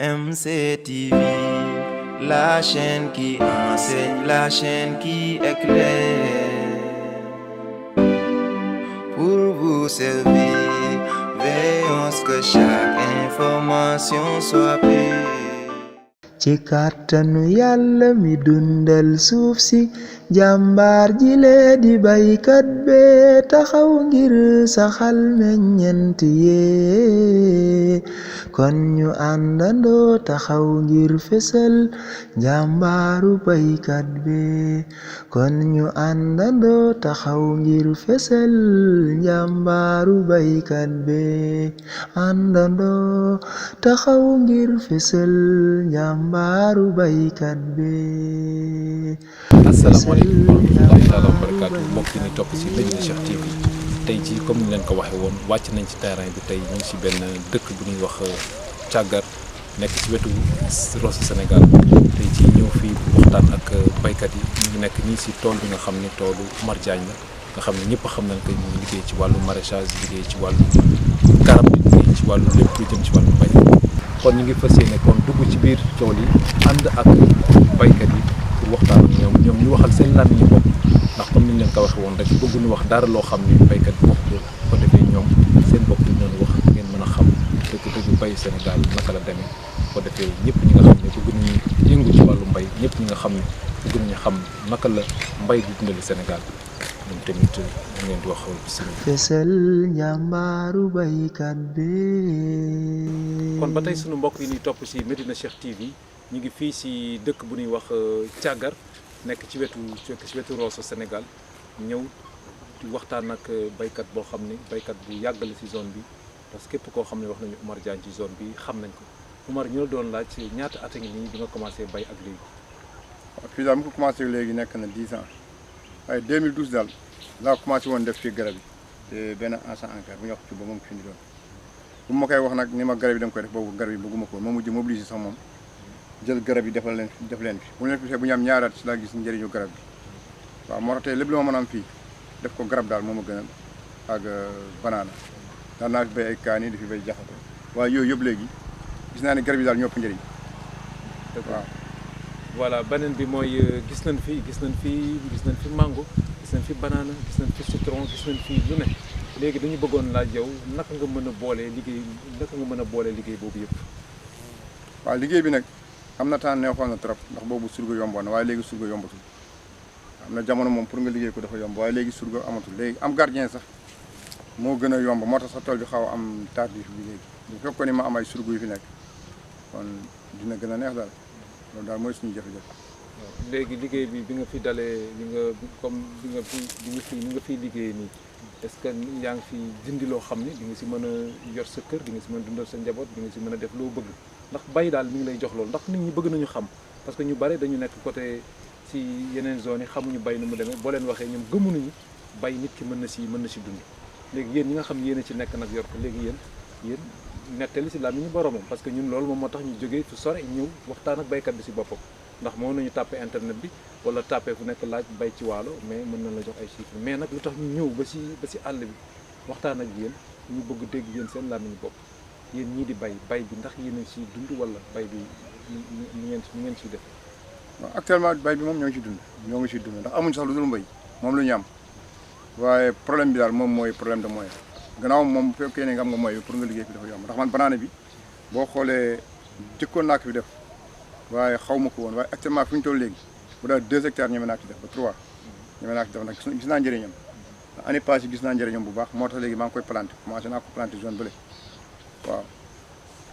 MCTV, la chaîne qui enseigne, la chaîne qui éclaire. Pour vous servir, veillons à ce que chaque information soit pure. ci kàttanu Yàlla mi dundal suuf si jàmbaar ji lee di baykat bee taxaw ngir saxal meññeent yee kon ñu àndandoo taxaw ngir fésal jàmbaaru baykat bee kon ñu àndandoo taxaw ngir fésal jàmbaaru baykat bee àndandoo taxaw ngir fésal jàmbaaru baykat bee. asalaamaaleykum wa rahmatulahi taala wa barakaatu mbokk yi ñuy topp si Médina Cheikh TV tey jii comme ni leen ko waxee woon wàcc nañ ci terrain bi tey ñu ngi si benn dëkk bu ñuy wax Càggar nekk si wetu Rosso Sénégal tey jii ñëw fii waxtaan ak baykat yi ñu ngi nekk nii si tool bi nga xam ne toolu Oumar Diagne la nga xam ne ñëpp xam nañ ko ñu ngi liggéey ci wàllu maraîchage liggéey ci wàllu garab bi liggéey ci wàllu lépp lu jëm ci wàllu mbay kon ñu ngi fas yéene kon dugg ci biir tool yi ànd ak baykat yi pour waxtaan ak ñoom ñu waxal seen lan ñu bopp ndax comme ni ñu leen ko waxee woon rek bëgguñu wax dara loo xam ni baykat bi wax ko defee ñoom seen bopp ñu doon wax ngeen mën a xam dëgg-dëgg bayu Sénégal naka la demee ko defee ñëpp ñi nga xam ne bëgg nañu yëngu ci wàllu mbay ñëpp ñi nga xam ne bëgg nañu xam naka la mbay di dundali Sénégal ñoom tamit ñu ngeen di wax bisimilah. fésal njàmbaaru baykat bi. kon ba tey sunu mbokk yi ñuy topp si Médina Cheikh TV ñu ngi fii si dëkk bu ñuy wax Càggar nekk ci wetu Rosso Sénégal ñëw di waxtaan ak baykat boo xam ne baykat bu yàgg la si zone bi parce que képp koo xam ne wax nañu Oumar Diagne ci zone bi xam nañ ko Oumar ñu la doon laaj ci ñaata at a ngi nii bi nga commencé bay ak léegi. waaw fii daal mu ko commencé léegi nekk na 10 ans waaye 2012 daal laa commencé woon def fii garab yi te benn agent ANCAR bu ñu wax ci ba moom fi ñu doon bu ma koy wax nag ni ma garab yi da nga koy def boobu garab yi bëgguma ko moom mujj mobilisé sax moom jël garab yi def leen fi bu leen fi bu ñu am ñaari at si laa gis njëriñu garab bi waaw moo tax tey lépp lu ma mën a am fii def ko garab daal moo ma gënal ak banaana daan naa fi bay ay kaani di fi bay jaxato waaye yooyu yëpp léegi gis naa ne garab yi daal ñoo ëpp njëriñ waaw. voilà beneen bi mooy gis nañ fi mango gis nañ fi banana gis nañ fi citron gis nañ fi lu ne léegi dañu bëggoon laaj yow naka nga mën a boolee liggéey boobu yëpp. waaw liggéey bi nag am na temps neexoon na trop ndax boobu surga yomboon na waaye léegi surga yombatul am na jamono moom pour nga liggéey ko dafa yomb waaye léegi surga amatul léegi am gardien sax moo gën a yomb moo tax sax tool bi xaw a am tardif bi léegi bu fekkoon ni ma am ay surga yu fi nekk kon dina gën a neex daal loolu daal mooy suñu jafe-jafe. léegi liggéey bi nga fi dalee li nga fiy liggéey nii est-ce que yaa ngi fi dindi loo xam ni di nga si mën a yor sa kër di nga si mën a dundal sa njaboot di nga si mën a def loo bëgg ndax bay daal mi ngi lay jox loolu ndax nit ñi bëgg nañu xam parce que ñu bare dañu nekk côté si yeneen zones yi xamuñu bay nu mu demee boo leen waxee ñoom gëmuñu bay nit ki mën na si dund léegi yéen ñi nga xam ne yéen a ci nekk nag yor ko léegi yéen nettali si làmmiñu boromam parce que ñun loolu moom moo tax ñu jógee fu sore ñëw waxtaan ak baykat bi si boppam ndax moo nañu tàppe internet bi wala tàppe fu nekk laaj bay ci waalo mais mën na la jox ay chiffres mais nag lu tax ñu ñëw ba si àll bi waxtaan ak yéen ñu bëgg dégg yéen seen làmmiñu bopp yéen ñii di bay bi ndax yéen a si dund wala bay bi ñu ngeen siy def. waaw actuellement bay bi moom ñoo ngi siy dund ndax amuñ sax lu dul mbay moom lu ñu am waaye problème bi daal moom mooy problème de moyen gannaaw moom bu fekkee ne nga am nga moyen pour nga liggéey fi dafa yomb ndax man banaana bi boo xoolee jëkkoon naa ko fi def waaye xaw ma ko woon waaye actuellement fi ñu toll léegi bu daal 2 hectares ñeme naa ci def ba 3 ñeme naa ci def ndax gis naa njëriñam année passée gis naa njëriñam bu baax moo tax léegi maa ngi koy planté commencé naa ko planté zone bële waaw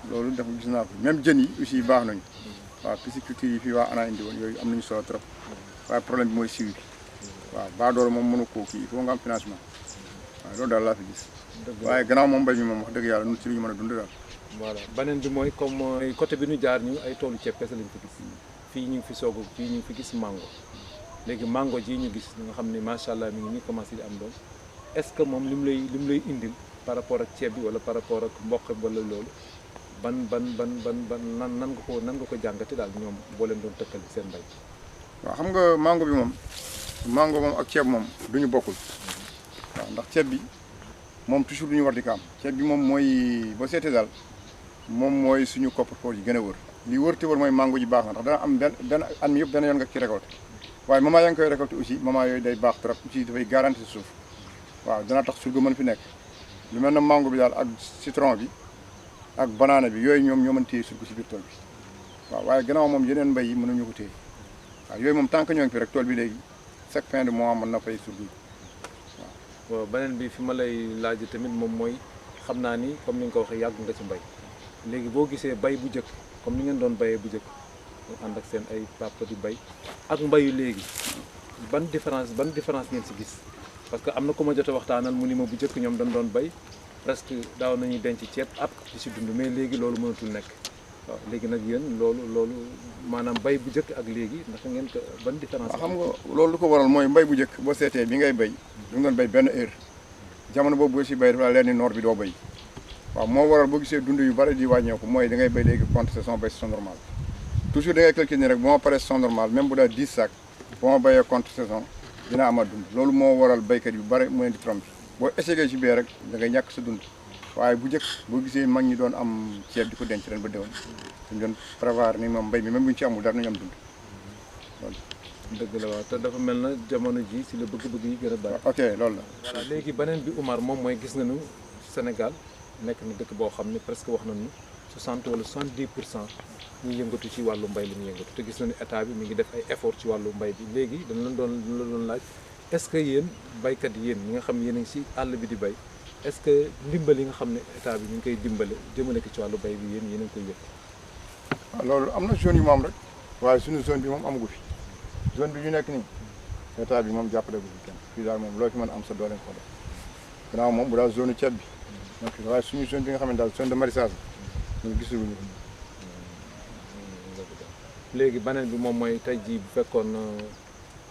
loolu dafa gis naa ko même jën yi aussi baax nañu waaw pisciculture yi fii waa ANA indi woon yooyu am nañu solo trop waaye problème bi mooy suivi bi waaw baadoolo moom mënu koo kii il faut nga am financement waaw loolu daal laa fi gis waaye gannaaw moom mbay mi moom wax dëgg yàlla nun ci lu ñu mën a dund daal. voilà beneen bi mooy comme côté bi ñu jaar ñu ay toolu ceeb kese lañ fi gis fii ñu ngi fi gis mango léegi mango ji ñu gis nga xam ne macha allah mi ngi nii commencé di am doom est-ce que moom li mu lay indil par rapport ak ceeb bi wala par rapport ak mboq wala loolu ban nan nga ko jàngate daal ñoom boo leen doon tëkkal seen mbay. waaw xam nga mango bi moom ak ceeb moom du ñu bokkul waaw ndax ceeb bi moom toujours du ñu war di ko am ceeb bi moom mooy boo seetee daal moom mooy suñu coffre-fort yi gën a wër li wër te wër mooy mango ji baax na ndax dana am benn at mi yëpp benn yoon nga ci récolté waaye moment yaa ngi koy récolté aussi moment yooyu day baax trop aussi dafay garanti suuf waaw dana tax surga mën fi nekk lu mel na mango bi daal ak citron bi ak banana bi yooyu ñoom ñoo mën téye surga si biir tool bi waaw waaye gannaaw moom yeneen mbay yi mënuñu ko téye waaw yooyu moom tant que ñoo ngi fi rek tool bi léegi chaque fin de mois mën na fay surga waaw beneen bi fi ma lay laaj tamit moom mooy xam naa ni comme ni nga ko waxee yàgg nga ci mbay léegi boo gisee bay bu njëkk comme ni ngeen doon bayee bu njëkk ànd ak seen ay papa di bay ak mbayu léegi ban différence ngeen si gis parce que am na ku ma jot a waxtaanal mu ni ma bu njëkk ñoom dañ doon bay presque daaw nañuy denc ceeb at di si dund mais léegi loolu mënatul nekk waaw léegi nag yéen loolu maanaam bay bu njëkk ak léegi naka ngeen ko ban différence xam nga loolu lu ko waral mooy mbay bu njëkk boo seetee bi ngay bay du nga doon bay benn heure jamono boobu boo si bay dafa leer ni noor bi doo bay waaw moo waral boo gisee dund yu bari di wàññeeku mooy da ngay bay léegi contre saison bay saison normale toujours da ngay calculer ni rek bu ma paree saison normale même bu daa 10 sacs bu ma bayee contre saison dina amaat dund loolu moo waral baykat yu bari mu leen di trompé boo essayé ci bee rek da ngay ñàkk sa dund waaye bu njëkk boo gisee mag ñi doon am ceeb di ko denc ren ba déwén dañu doon prévoir ni moom mbay mi même bu ñu ci amul dara nañu am dund loolu. dëgg la waaw te dafa mel na jamono ji si la bëgg-bëgg yi gën a bari. ok loolu la. voilà léegi beneen bi Oumar moom mooy gis nañu Sénégal nekk na dëkk boo xam ne presque wax nañu 60 wala 70% ñu yëngatu ci wàllu mbay li ñu yëngatu te gis nañu état bi mi ngi def ay effort ci wàllu mbay bi léegi dañ la doon laaj est-ce que yéen baykat yi yéen ñi nga xam ne yéen a ngi si àll bi di bay est-ce que ndimbal yi nga xam ne état bi ñu ngi koy dimbale jëmale ko ci wàllu bay bi yéen a ngi koy yëg. waaw loolu am na zone yu mu am rek waaye suñu zone bi moom amagu fi zone bi ñu nekk nii état bi moom jàppale gu fi kenn fii daal moom loo fi mën a am sa doole ko def gannaaw moom bu daal zone ceeb bi donc waaye suñu zone bi nga xam ne daal zone de maraîchage bi ñu gisaguñu ko. léegi beneen bi moom mooy tey jii bu fekkoon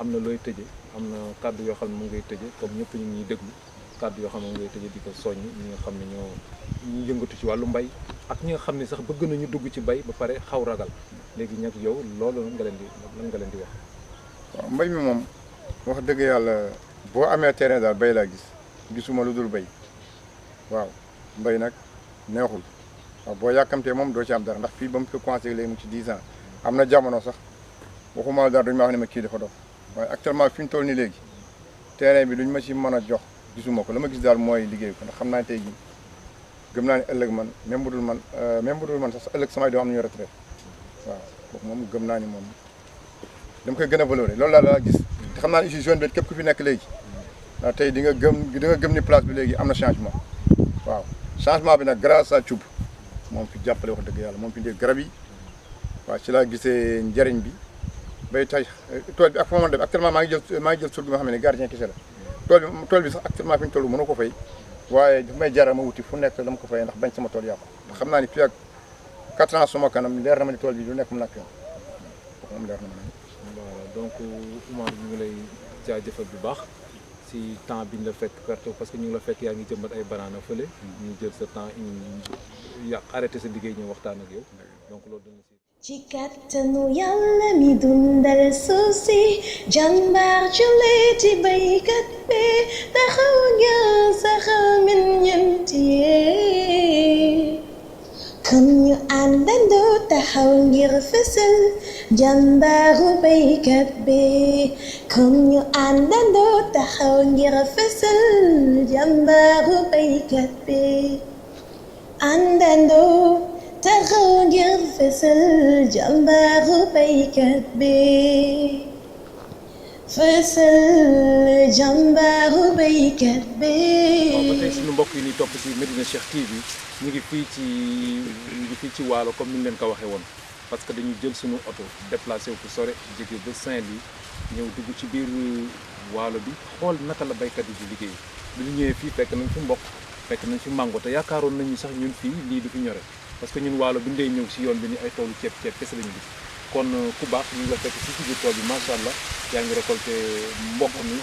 am na looy tëje am na kàddu yoo xam ne mu ngay tëje comme ñëpp ñu ngi ñuy déglu kàddu yoo xam ne mu ngay tëje di ko soññ ñi nga xam ne ñu yëngatu ci wàllu mbay ak ñi nga xam ne sax bëgg nañu dugg ci bay ba pare xaw ragal léegi ñag yow loolu lan nga leen di wax. waaw mbay mi moom wax dëgg yàlla boo amee terrain daal bay laa gisuma lu dul bay waaw mbay nag neexul waaw boo yàkkamtee moom doo ci am dara ndax fii ba mu fi commencé léegi mu ci 10 ans am na jamono sax waxuma dara duñu ma wax ne ma kii dafa dof waaye actuellement fi ñu toll nii léegi terrain bi duñ ma ci mën a jox gisuma ko la ma gis daal mooy liggéey ko ndax xam naa tey jii gëm naa ne ëllëg man même bu dul man sax ëllëg samay doom am nañu retraite waaw kooku moom gëm naa ni moom dama koy gën a valoré loolu daal laa gis te xam naa ne ici zone bi képp ku fi nekk léegi waaw tey di nga gëm ni place bi léegi am na changement waaw changement bi nag grâce à Thioub moom fi jàppale wax dëgg yàlla moom fi ndee garab yi waaw ci laa gisee njariñ bi bay tay tool bi ak fa ma dem actuellement maa ngi jël surga bi nga xam ne gardien kese la tool bi sax actuellement fi ñu toll mënu ko fay waaye daf may jaral ma wuti fu nekk dama ko fay ndax bañ sama tool yàqu ndax xam naa ni fii ak 4 ans suma kanam leer na ma ni tool bi du nekk mu nakk yoon moom leer na ma ne. voilà donc Oumar ñu ngi lay jaajëfal bu baax si temps bi ñu la fekk perte parce que ñu ngi la fekk yaa ngi jëmbat ay banaana fële ñu jël sa temps arrêté sa liggéey ñu waxtaan ak yow donc loolu dana si. ci kàttanu Yàlla mi dundal suuf si jàmbaar julliti baykat bi taxaw ngir saxal meññeent yi kon ñu àndandoo taxaw ngir fësal jàmbaaru baykat bi kon ñu àndandoo taxaw ngir fësal jàmbaaru baykat bi àndandoo taxaw ngir fësal jàmbaaru baykat bi fësal jàmbaaru baykat bi. waaw ba tey suñu mbokk yi ñuy topp ci Medina Cheikh TV ñu ngi fii ci Waalo comme ni ñu leen ko waxee woon parce que dañuy jël suñu oto déplacé wu fu sore jóge ba Saint-Louis ñëw dugg ci biir Waalo bi xool naka la baykat yi di liggéey bi ñu ñëwee fii fekk nañ fi mboq fekk nañ fi mango te yaakaaroon nañu sax ñun fii lii du fi ñore parce que ñun Waalo bi ñu dee ñëw si yoon bi ni ay toolu ceeb kese lañu gis kon ku baax ñu ngi la fekk si biir tool bi macha allah yaa ngi récolté mboq mi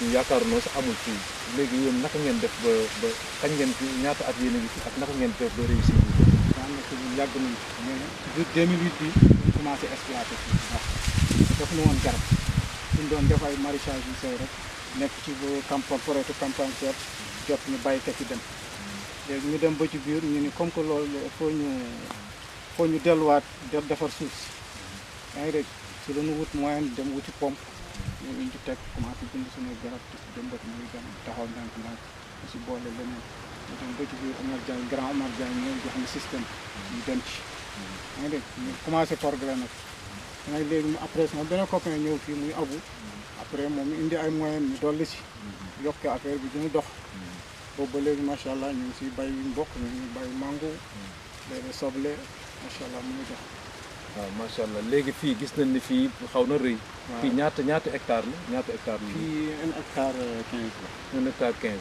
ñu yaakaaroon sax amul fii léegi yéen naka ngeen def ba kañ ngeen fi ñaata at yéen a ngi fi ak naka ngeen def ba réussir bi. daanaka yàgg nañu mais nag 2008 bi ñu commencé exploité fii ndax daf ñu woon garab suñ doon def ay maraîchage yu sew rek nekk ci campagne forêt campagne ceeb jot ñu baykat yi dem léegi ñu dem ba ci biir ñu ni comme que loolu foo ñu delluwaat defar suuf si yaa ngi dégg ci la ñu wut moyen dem wuti pompe ñu ci teg commencé bind suñuy garab jëmbat muy dem taxaw ndànk-ndànk si boole leneen ñu dem ba ci biir Omar Diagne grand Omar Diagne ñoo jox ñu système ñu dem ci yaa ngi dégg ñu commencé progrès nag yaa ngi léegi après sama beneen copain ñëw fii muy abu après moom indi ay moyens ñu dolli si yokk affaire bi dina dox boobu ba léegi macha allah ñu ngi si bay mboq ñu ngi bay mango léegi soble macha allah mu ngi dox. waaw macha allah léegi fii gis nañ ni fii xaw na rëy. fii ñaata hectare la ñaata hectare la. fii 1 hectare 15 la. 1 hectare 15.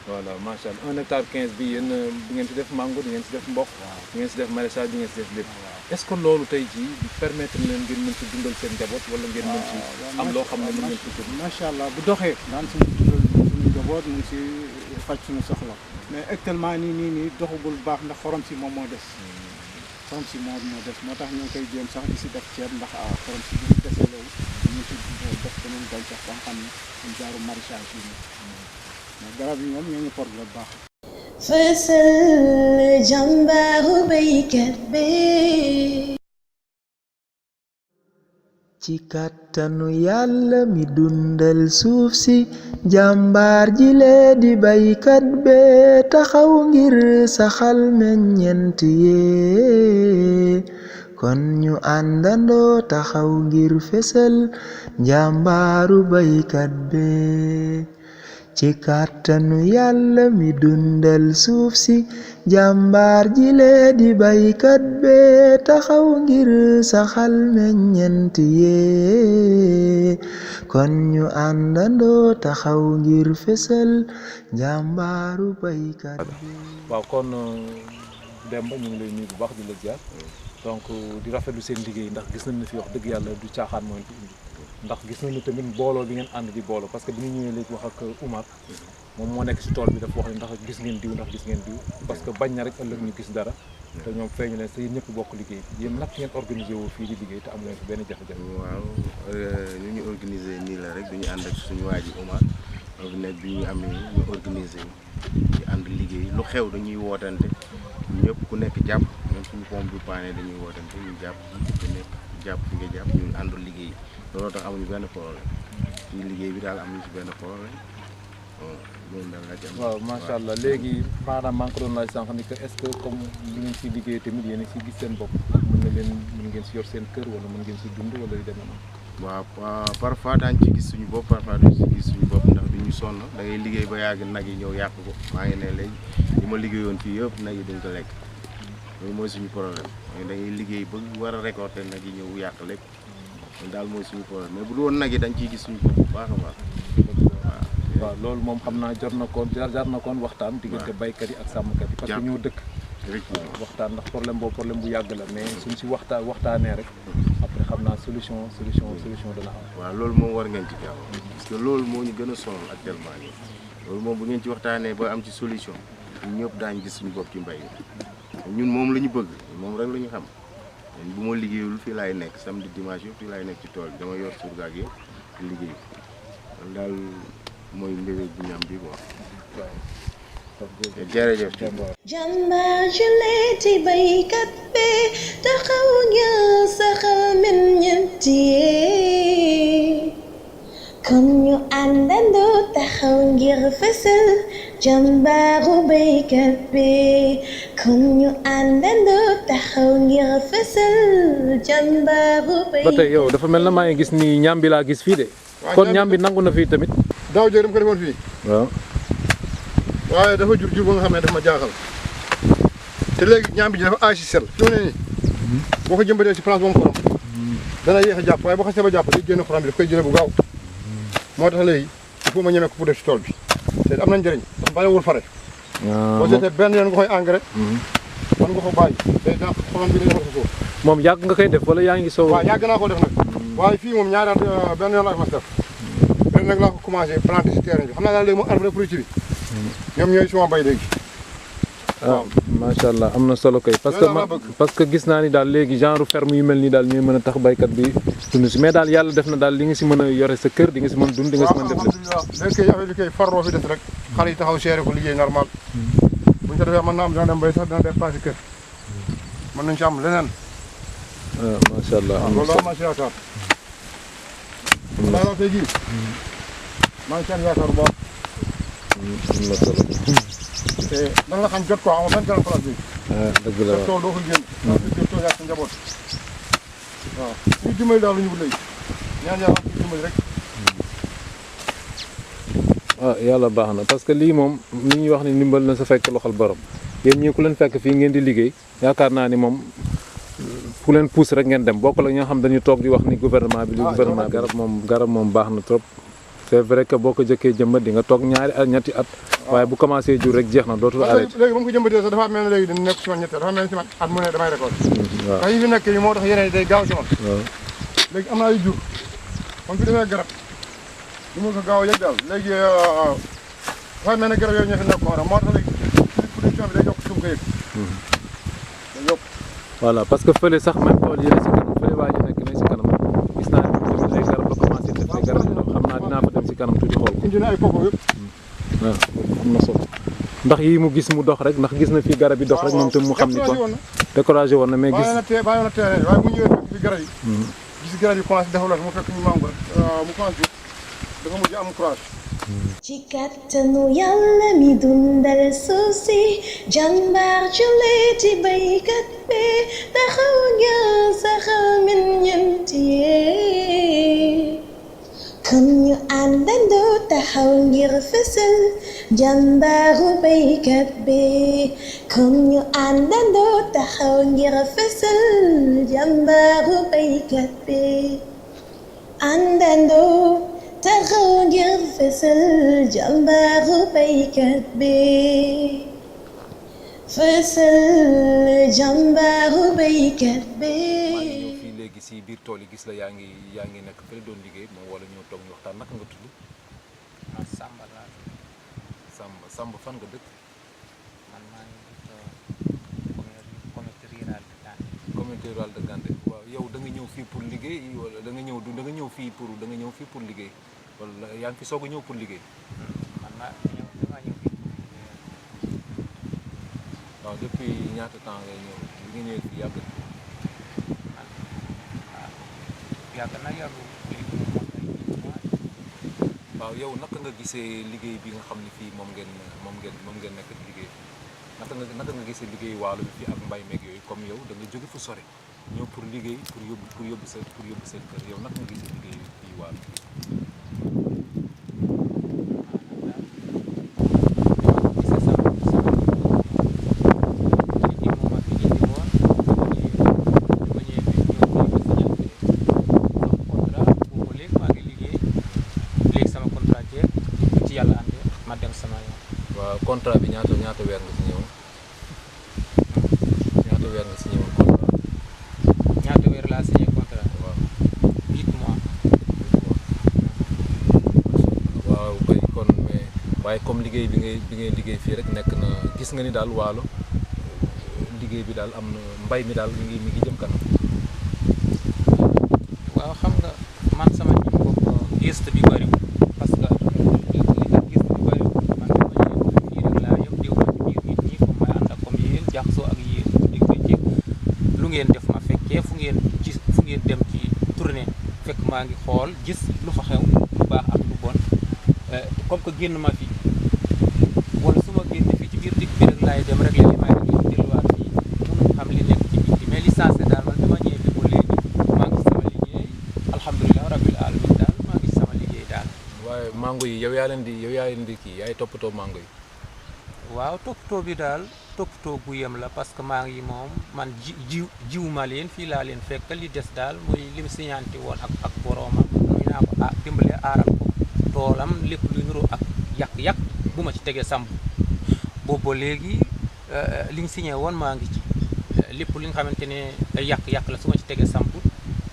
voilà macha allah 1 hectare 15 bi yéen di ngeen si def mango di ngeen si def mboq. di ngeen si def maraîchage di ngeen si def lépp. est-ce que loolu tey jii permettre na leen ngeen mën si dundal seen njaboot wala ngeen mën si am loo xam ne mën ngeen si dund. macha allah bu doxee daan si dundal suñu njaboot mu ngi si faj suñu soxla mais actuellement nii doxagul baax ndax xorom si moom moo des. xorom si moo des moo tax ñu ngi koy jéem sax di si def ceeb ndax xorom si bi ñu desee loolu ñu si def beneen gàncax ba nga xam ne ñu jaaru maraîchage yi mais garab yi ñoom ñoo ngi porte bu baax. fësal jàmbaaru baykat bi. ci kàttanu yàlla mi dundal suuf si jàmbaar ji lee di baykat bee taxaw ngir saxal meññeent yee kon ñu àndandoo taxaw ngir fësal jàmbaaru baykat bee ci kàttanu yàlla mi dundal suuf si jàmbaar ji lee di baykat bee taxaw ngir saxal meññeent yee kon ñu àndandoo taxaw ngir fësal jàmbaaru baykat bee. waaw kon Demba ñu ngi lay nuyu bu baax di la ziar donc di rafetlu seen liggéey ndax gis nañ ne fi wax dëgg yàlla du caaxaan mooy fi indi ndax gis nañu tamit booloo bi ngeen ànd di booloo parce que bi ñu ñëwee léegi wax ak Oumar moom moo nekk si tool bi dafa wax ne ndax gis ngeen diw parce que bañ na rek ëllëg ñu gis dara te ñoom feeñu leen te yéen ñëpp bokk liggéey yéen nag ngeen organisé woo fii di liggéey te amu leen fi benn jafe-jafe. waaw ñu organisé nii la rek duñu ànd ak suñu waa ji Oumar donc nekk bi ñu amee ñu organisé ñu ànd liggéey lu xew dañuy wootante ñëpp ku nekk jàpp même suñu pompe bi paane dañuy wootante ñu jàpp ku nekk jàpp fi nga jàpp ñu ànd liggéey looloo tax amuñu benn problème ci liggéey bi daal amuñu si benn problème loolu daal la ci am. waaw macha allah léegi maanaam maa ngi ko doon laaj sànq ni que est-ce que comme li ngeen si liggéey tamit yéen a si gis seen bopp mën ngeen si yor seen kër wala mën ngeen si dund wala yu demee noonu. waaw parfois daañu ci gis suñu bopp parfois duñu ci gis suñu bopp ndax duñu sonn da ngay liggéey ba yàgg nag yi ñëw yàq ko maa ngi ne léegi li ma liggéeyoon fii yëpp nag yi dañ ko lekk loolu mooy suñu problème mooy da ngay liggéey ba war a récolter nag yi ñëw yàq lépp loolu daal mooy suñu problème mais bu dul woon nag yi dañ ciy gis suñu bopp bu baax a baax. waaw loolu moom xam naa jar na koon waxtaan diggante baykat yi ak sàmmkat yi parce que ñoo dëkk waxtaan ndax problème bu yàgg la mais suñ si waxtaanee rek après xam naa solution dana am. waaw loolu moom war ngeen ci gaaw parce que loolu moo ñu gën a sonal actuellement nii loolu moom bu ngeen ci waxtaanee ba am ci solution ñun ñëpp daañu gis suñu bopp ci mbay mi ñun moom la ñu bëgg moom rek la ñu xam bu ma liggéeyul fii laay nekk samedi dimanche yëpp fii laay nekk ci tool bi dama yor surga ak yëpp di liggéey loolu daal mooy mbébét bu ñu am bi quoi. jërëjëf. jàmbaar ju leeti baykat bi taxaw ngir saxal meññeent yi kon ñu àndandoo taxaw ngir fësal jàmbaaru baykat bi kon ñu àndandoo taxaw ngir fësal jàmbaaru baykat bi. ba tey yow dafa mel na maa ngi gis ni ñaam bi laa gis fii de. kon ñaam bi nangu na fii tamit. daaw jëg dama ko defoon fii. waaw. waaye dafa jur ba nga xam ne dafa ma jaaxal te léegi ñaam bi ji dafa aasi sel fi mu ne nii boo ko jëmbatee si place boobu xorom dana yéex a jàpp waaye boo xasee ba jàpp day génn xorom bi daf koy jëlee bu gaaw moo tax léegi il faut ma ñemee ko pour def si tool bi te am na njëriñ ndax bàyyiwul fare boo seetee benn yoon nga koy engrais man nga ko bàyyi day dàq xorom bi day defar sa suuf moom yàgg nga koy def wala yaa ngi soog waaw yàgg naa ko def nag waaye fii moom ñaari at benn yoon laa ko mas def benn nag laa ko commencé planté si terrain bi xam naa daal léegi mu arbre fruitier bi ñoom ñooy suma bay léegi. waaw macha allah am na solo kay. parce que gis naa ni daal léegi genre ferme yu mel nii daal ñooy mën a tax baykat bi dund si mais daal yàlla def na daal li nga si mën a yore sa kër di nga si mën a dund di nga si mën a def lépp. léegi kay affaire bi kay farloo fi des rek xale yi taxaw seere ko liggéey normal buñu ko defee mën na am dana dem bay sax dana dépassé kër mën nañ ci am leneen. macha allah waaw loolu am na ci yaakaar. daanaka tey jii maa ngi seen yaakaar bu baax. am na solo. te da nga xam jot quoi amul benn benn place bi. dëgg la te tool doo ko génn. waaw te jot tool yaa sa njaboot. waaw suñu dimbali daal lu ñu wut léegi ñaan yàlla suñu dimbali rek. yàlla baax na parce que lii moom li ñuy wax ni ndimbal na sa fekk loxol borom yéen ñii ku leen fekk fii ngeen di liggéey yaakaar naa ni moom ku leen pousse rek ngeen dem bokk la ñoo xam dañuy toog di wax ni gouvernement bi li gouvernement garab moom baax na trop c'est vrai que boo ko jëkkee jëmbat di nga toog ñaari at ñetti at waaye bu commencé jur rek jeex na dootul arrêté léegi ba mu ko jëmbatee sax dafa mel ne léegi dañu nekk si man ñetti dafa mel ne si man at mu ne damay récolte waaw ndax yi fi nekk yi moo tax yeneen yi day gaaw si man waaw léegi am naa yu jur kon fi defee garab du ma ko gaaw a yëg daal léegi dafay mel ne garab yooyu ñoo fi nekk moo tax léegi production bi day yokk su ma ko yëg day yokk voilà parce que fële sax même tool yële si kanam fële waa ji nekk ne si kanam gis naa ne moom tamit ay garab la commencé def ay garab yu ndaw xam naa dinaa fa dem si kanam tuuti xool ko indi na ay koko yëpp waaw am na solo ndax yii mu gis mu dox rek ndax gis na fii garab yi dox rek moom tam mu xam ni kon découragé woon na mais gis bàyyi na terrain waaye bu ñëwee fekk fi garab yi gis garab yi commencé développé mu fekk ñu mango mu commencé dafa mujj am courage ci kàttanu Yàlla mi dundal suuf si jàmbaar julliti baykat bi taxaw ngir saxal meññeent yi kon ñu àndandoo taxaw ngir fësal jàmbaaru baykat bi kon ñu àndandoo taxaw ngir fësal jàmbaaru baykat bi àndandoo taxaw ngir fësal jàmbaaru baykat bi fësal jàmbaaru baykat bi. maa ngi ñëw fii léegi si biir tool yi gis la yaa ngi nekk fële doon liggéey moom wala ñëw toog ñu waxtaan naka nga tudd. man Samba laa tudd. Samba fan nga dëkk. man maa ngi communauté rurale de Gandé. communauté rurale de Gandé waaw yow da nga ñëw fii pour liggéey wala da nga ñëw fii pour liggéey wala yaa ngi fi soog a ñëw pour liggéey. man damaa ñëw fii. waaw depuis ñaata temps ngay ñëw li nga ñëwee fii yàgg. yàgg na yàggu waaw yow naka nga gisee liggéey bi nga xam ne fii moom ngeen nekk di liggéey naka nga gisee liggéey waalo bi fii ak mbay meeg yooyu comme yow da nga jóge fu sore ñëw pour liggéey pour yóbbu seen kër yow naka nga gisee liggéey fii waalo bi. contrat bi ñaata weer nga si ñëw ñaata weer nga si ñëw contrat. ñaata weer laa signé contrat. waaw 8 mois. waaw kay kon mais waaye comme liggéey bi ngay liggéey fii rek nekk na gis nga ni daal waalo liggéey bi daal am na mbay mi daal mi ngi jëm kanam. waaw xam nga man sama ji bopp gëstu bi bëriwul parce que jaxasoo ak yéen dégg nga jéeg lu ngeen def ma fekkee fu ngeen dem ci tournée fekk maa ngi xool gis lu fa xew lu baax ak lu bon comme que génn ma fi wala su ma génn fii ci biir dëkk bi rek laay dem rek léegi may rek delluwaat fii mënuñ xam li nekk ci bitti mais licence daal man dama ñëwee fi ba léegi maa ngi sama liggéey alhamdulilah rabbil alamin daal maa ngi sama liggéey daal. waaye mango yi yow yaa leen di kii yaay toppatoo mango yi. waaw toppatoo bi daal toppatoo bu yem la parce que maa ngi moom man jiw ma leen fii laa leen fekk li des daal muy lim siñaanti woon ak boroomam muy naa ko dimbale aaral ko toolam lépp lu nuru ak yàq-yàq bu ma ci tegee samp boobu ba léegi liñ signé woon maa ngi ci lépp li nga xamante ne ay yàq-yàq la su ma ci tegee samp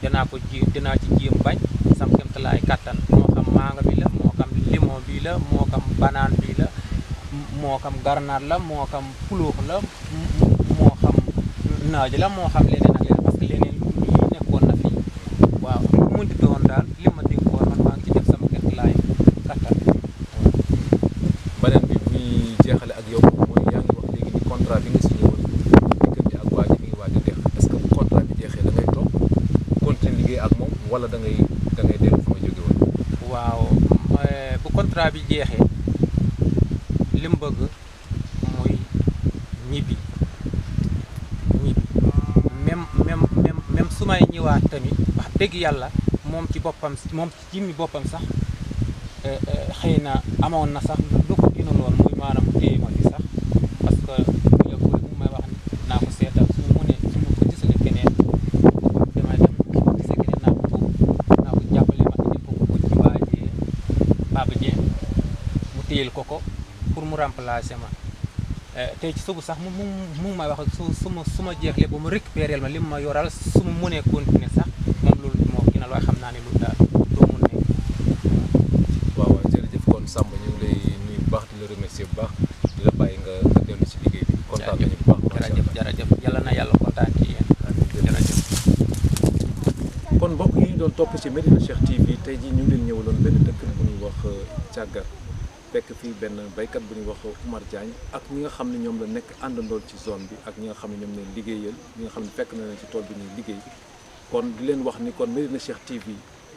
dinaa ci jéem bañ sam kemtalaay kàttan moo xam manga bi la moo xam limon bi la moo xam banaan bi la moo xam garnaat la moo xam pulóox la moo xam naaj la moo xam leneen ak leneen parce que leneen lu nekkoon na fii waaw mu mënti doon daal li ma dénkoon man maa ngi ci def sama kent laay kattan. beneen bi bu ñuy jeexale ak yow mooy yaa ngi wax léegi ni wala da ngay dellu fa nga jóge woon. waaw bu contrat bi jeexee li mu bëgg muy ñibbi même su may ñëwaat tamit wax dëgg yàlla moom ci jimmi boppam sax xëy na amoon na sax lu ko gënaloon muy maanaam mu téye ma fi sax parce que mu may wax naa ko seetal su ma ko gisale keneen damay dem su ma gisee keneen naa ko jàppale ma indi ko ci waajee Baba Dieng mu téyel ko pour mu remplacer ma tey ci suba sax mu may wax su ma jeexlee ba mu récupérer ma li ma yoral su ma mënee continuer sax moom loolu moo gën a looy xam naa ne lu daal doo mun nekk. waaw jërëjëf kon Samba ñu ngi lay nuyu bu baax di la remercier bu baax di la bàyyi nga dellu ci liggéey bi. kontaan nañu bu baax jërëjëf yàlla na yàlla kontaan ci yéen. jërëjëf. kon mbokk yi ñu doon topp ci Medina Cheikh TV tey jii ñu ngi leen ñëwaloon benn dëkk bu ñuy wax Càggar fekk fii benn baykat bu ñuy wax Oumar Diagne ak ñi nga xam ne ñoom la nekk àndandool ci zone bi ak ñi nga xam ne ñoom leen liggéeyal ñi nga xam ne fekk na leen ci tool bi ñuy liggéey kon di leen wax ni kon Medina Cheikh TV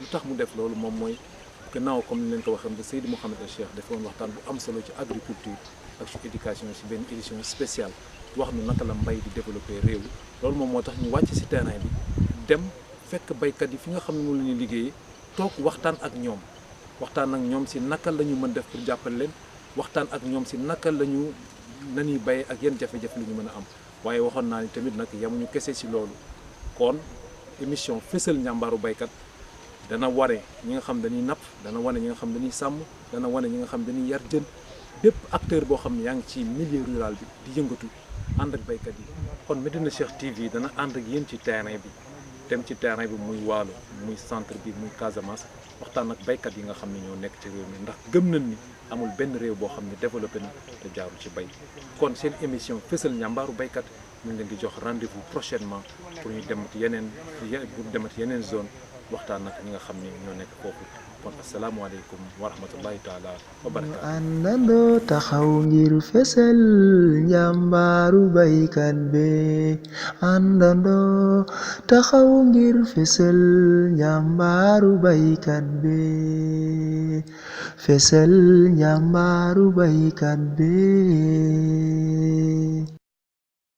lu tax mu def loolu moom mooy gannaaw comme ni leen ko waxee ba Seydi Mouhamed El Cheikh defoon waxtaan bu am solo ci agriculture ak ci éducation ci benn édition spéciale wax nu naka la mbay di développer réew loolu moom moo tax ñu wàcc ci terrain bi dem fekk baykat yi fi nga xam ne moom la ñuy liggéeyee toog waxtaan ak ñoom ci naka la ñu mën def pour jàppale leen waxtaan ak ñoom ci naka la ñu nañuy bayee ak yan jafe-jafe lu ñu mën a am waaye waxoon naa ni tamit nag yamuñu kese ci loolu kon émission fësal njàmbaaru baykat dana wane ñi nga xam dañuy napp dana wane ñi nga xam dañuy sàmm dana wane ñi nga xam dañuy yar jën bépp acteur boo xam ne yaa ngi ci milieu rural bi di yëngatu ànd ak baykat yi kon Medina Cheikh TV dana ànd ak yéen ci terrain bi dem ci terrain bi muy Waalo muy centre bi muy Casamance waxtaan ak baykat yi nga xam ne ñoo nekk ci réew mi ndax gëm nañ ni amul benn réew boo xam ne développé na te jaarul ci bay kon seen émission fësal njàmbaaru baykat ñu ngi leen di jox rendez-vous prochainement pour ñu demati yeneen zone waxtaan ak ñi nga xam ne ñoo nekk foofu kon asalaamaaleykum wa rahmatullahi taala wa barakaatu. àndandoo taxaw ngir fësal njàmbaaru baykat bi àndandoo taxaw ngir fësal njàmbaaru baykat bi fësal njàmbaaru baykat bi